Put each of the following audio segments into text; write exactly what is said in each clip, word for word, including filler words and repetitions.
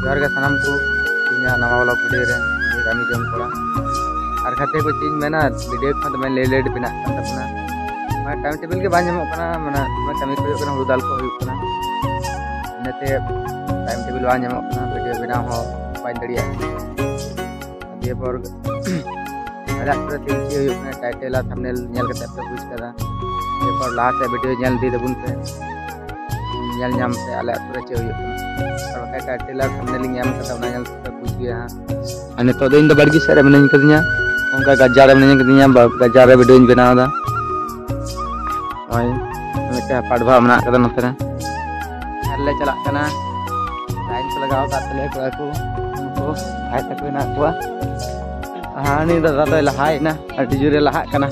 ᱡᱚᱦᱟᱨ ᱜᱮ ᱥᱟᱱᱟᱢ ᱠᱚ, ᱤᱧᱟᱹᱜ ᱱᱟᱣᱟ vlog video ᱨᱮ ᱤᱧ ᱠᱟᱹᱢᱤ ᱡᱚᱝ ᱠᱚᱲᱟ᱾ ᱟᱨ ᱜᱟᱛᱮ ᱠᱚ, ᱪᱮᱫ ᱤᱧ ᱢᱮᱱᱟ, video ᱠᱚᱦᱚᱸ ᱫᱚᱢᱮ late late ᱵᱮᱱᱟᱜ ᱠᱟᱱ ᱛᱟᱵᱚᱱᱟ᱾ ᱢᱟᱱᱮ time table ᱜᱮ ᱵᱟᱝ ᱧᱟᱢᱚᱜ ᱠᱟᱱᱟ, ᱢᱟᱱᱮ ᱫᱚᱢᱮ ᱠᱟᱹᱢᱤ ᱠᱚ ᱦᱩᱭᱩᱜ ᱠᱟᱱᱟ, ᱦᱩᱲᱩ ᱫᱟᱞ ᱠᱚ ᱦᱩᱭᱩᱜ ᱠᱟᱱᱟ, ᱤᱱᱟᱹᱛᱮ time table ᱵᱟᱝ ᱧᱟᱢᱚᱜ ᱠᱟᱱᱟ, video ᱵᱮᱱᱟᱣ ᱦᱚᱸ ᱵᱟᱹᱧ ᱫᱟᱲᱮᱭᱟᱜ ᱠᱟᱱᱟ᱾ ᱫᱤᱭᱮ ᱯᱚᱨ ᱟᱞᱮ ᱟᱹᱛᱩ ᱨᱮ ᱛᱤᱱ ᱪᱮᱫ ᱦᱩᱭᱩᱜ ᱠᱟᱱᱟ, title ᱟᱨ thumbnail ᱧᱮᱞ ᱠᱟᱛᱮ ᱯᱮ ᱵᱩᱡᱽ ᱠᱟᱫᱟ᱾ ᱫᱤᱭᱮ ᱯᱚᱨ ᱞᱟᱦᱟ ᱥᱮᱫ video ᱧᱮᱞ ᱤᱫᱤ ᱛᱟᱵᱚᱱ ᱯᱮ, ᱧᱮᱞ ᱧᱟᱢ ᱯᱮ ᱟᱞᱮ ᱟᱹᱛᱩ ᱨᱮ ᱪᱮᱫ ᱦᱩᱭᱩᱜ ᱠᱟᱱᱟ᱾ ᱟᱨ ᱵᱟᱠᱷᱟᱡ title ᱟᱨ thumbnail ᱤᱧ ᱮᱢ ᱠᱟᱫᱟ, ᱚᱱᱟ ᱧᱮᱞ ᱠᱟᱛᱮ ᱯᱮ ᱵᱩᱡᱽ ᱜᱮᱭᱟ ᱦᱟᱸᱜ᱾ ᱟᱨ ᱱᱤᱛᱚᱜ ᱫᱚ ᱤᱧ ᱫᱚ ᱵᱟᱲᱜᱮ ᱥᱮᱫ ᱨᱮ ᱢᱤᱱᱟᱹᱧ ᱠᱟᱫᱤᱧᱟ, ᱚᱱᱠᱟ ᱜᱟᱡᱟᱲ ᱨᱮ ᱢᱤᱱᱟᱹᱧ ᱠᱟᱫᱤᱧᱟ, ᱵᱟ-, ᱜᱟᱡᱟᱲ ᱨᱮ videoᱧ ᱵᱮᱱᱟᱣ ᱮᱫᱟ᱾ ᱱᱚᱜᱼᱚᱭ ᱢᱤᱫᱴᱮᱱ ᱦᱟᱯᱟᱴ ᱵᱷᱟᱜ ᱢᱮᱱᱟᱜ ᱠᱟᱫᱟ ᱱᱚᱛᱮ ᱨᱮ᱾ ᱟᱨ ᱞᱮ ᱪᱟᱞᱟᱜ ᱠᱟᱱᱟ, line ᱠᱚ ᱞᱟᱜᱟᱣ ᱟᱠᱟᱫ ᱛᱟᱞᱮᱭᱟ ᱠᱚᱲᱟ ᱠᱚ, ᱩᱱᱠᱩ ᱵᱷᱟᱭ ᱛᱟᱠᱚ ᱦᱮᱱᱟᱜ ᱠᱚᱣᱟ᱾ ᱦᱟᱹᱱᱤ ᱫᱟᱫᱟ ᱫᱚᱭ ᱞᱟᱦᱟᱭᱮᱱᱟ, ᱟᱹᱰᱤ ᱡᱳᱨᱮ ᱞᱟᱦᱟᱜ ᱠᱟᱱᱟ᱾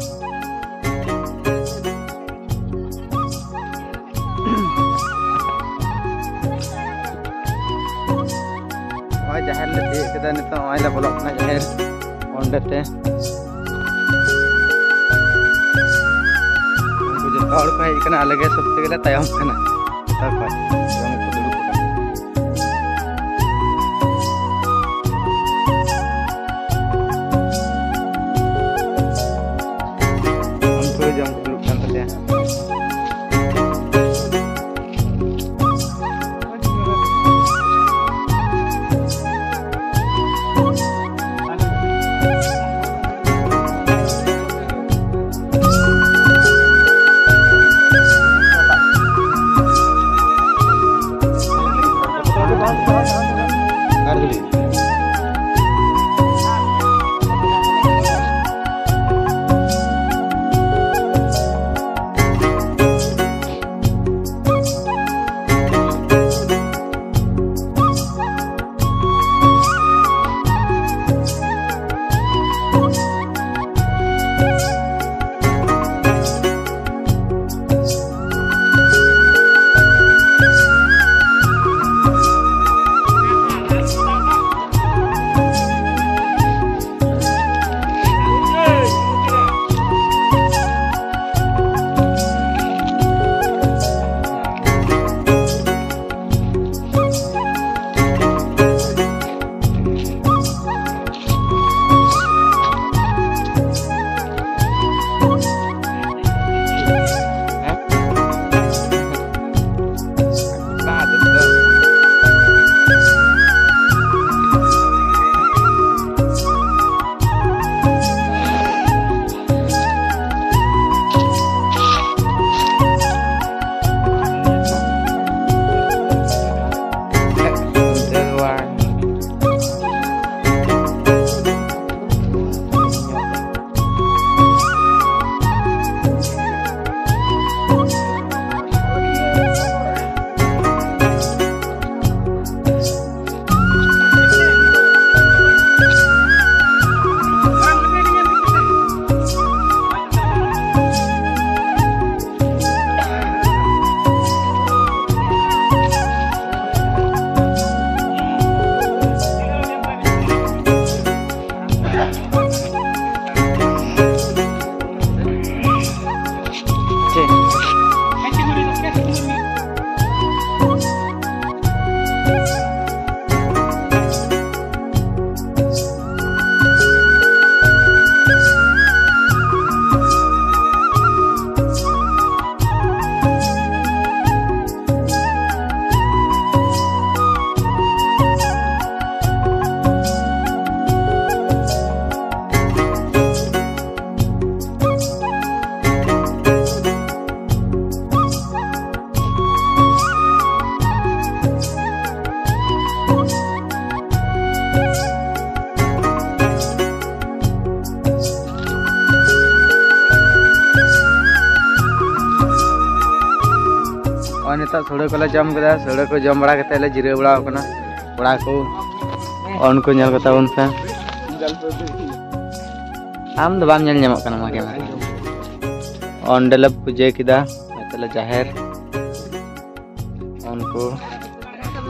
ᱱᱚᱜᱼᱚᱭ ᱡᱟᱦᱮᱨ ᱞᱮ ᱛᱤᱭᱳᱜ ᱠᱮᱫᱟ, ᱱᱤᱛᱚᱜ ᱱᱚᱜᱼᱚᱭ ᱞᱮ ᱵᱚᱞᱚᱜ ᱠᱟᱱᱟ ᱡᱟᱦᱮᱨ ᱚᱸᱰᱮ ᱛᱮ᱾ ᱩᱱᱠᱩ ᱡᱚᱛᱚ ᱦᱚᱲ ᱠᱚ ᱦᱮᱡ ᱟᱠᱟᱱᱟ, ᱟᱞᱮ ᱜᱮ ᱥᱚᱵ ᱛᱷᱮᱠᱮ ᱞᱮ ᱛᱟᱭᱚᱢ ᱠᱟᱱᱟ ᱡᱚᱛᱚ ᱠᱷᱚᱱ᱾ ᱡᱚᱢ ᱠᱚ ᱫᱩᱲᱩᱵ ᱠᱟᱱᱟ᱾ ᱩᱱᱠᱩ ᱡᱚᱢ ᱠᱚ ᱫᱩᱲᱩᱵ ᱠᱟᱱ ᱛᱟᱞᱮᱭᱟ᱾ ᱱᱤᱛᱚᱜ ᱥᱳᱲᱟᱹ ᱠᱚᱞᱮ ᱡᱚᱢ ᱠᱮᱫᱟ᱾ ᱥᱳᱲᱟᱹ ᱠᱚ ᱡᱚᱢ ᱵᱟᱲᱟ ᱠᱟᱛᱮ ᱞᱮ ᱡᱤᱨᱟᱹᱣ ᱵᱟᱲᱟ ᱟᱠᱟᱱᱟ᱾ ᱠᱚᱲᱟ ᱠᱚ, ᱚᱱ ᱠᱚ ᱧᱮᱞ ᱠᱚᱛᱟ ᱵᱚᱱ ᱯᱮ᱾ ᱟᱢ ᱫᱚ ᱵᱟᱢ ᱧᱮᱞ ᱧᱟᱢᱚᱜ ᱠᱟᱱᱟ ᱢᱟᱜᱮ ᱢᱟᱜᱮ᱾ ᱚᱸᱰᱮ ᱞᱮ ᱯᱩᱡᱟᱹ ᱠᱮᱫᱟ, ᱱᱚᱛᱮ ᱞᱮ ᱡᱟᱦᱮᱨ᱾ ᱩᱱᱠᱩ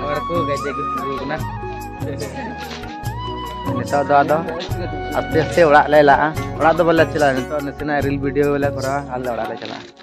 ᱦᱚᱲ ᱠᱚ ᱜᱟᱡᱮ ᱠᱚ ᱥᱩᱨᱩ ᱠᱟᱱᱟ᱾ ᱱᱤᱛᱚᱜ ᱫᱚ ᱟᱫᱚ ᱟᱥᱛᱮ ᱟᱥᱛᱮ ᱚᱲᱟᱜ ᱞᱮ ᱞᱟᱜᱼᱟ᱾ ᱚᱲᱟᱜ ᱫᱚ ᱵᱟᱞᱮ ᱪᱟᱞᱟᱜᱼᱟ, ᱱᱤᱛᱚᱜ ᱱᱟᱥᱮᱱᱟᱜ ᱨᱤᱞ ᱵᱷᱤᱰᱤᱭᱳ ᱞᱮ ᱠᱚᱨᱟᱣᱟ ᱟᱨ ᱞᱮ ᱚᱲᱟᱜ ᱞᱮ ᱪᱟᱞᱟᱜᱼᱟ᱾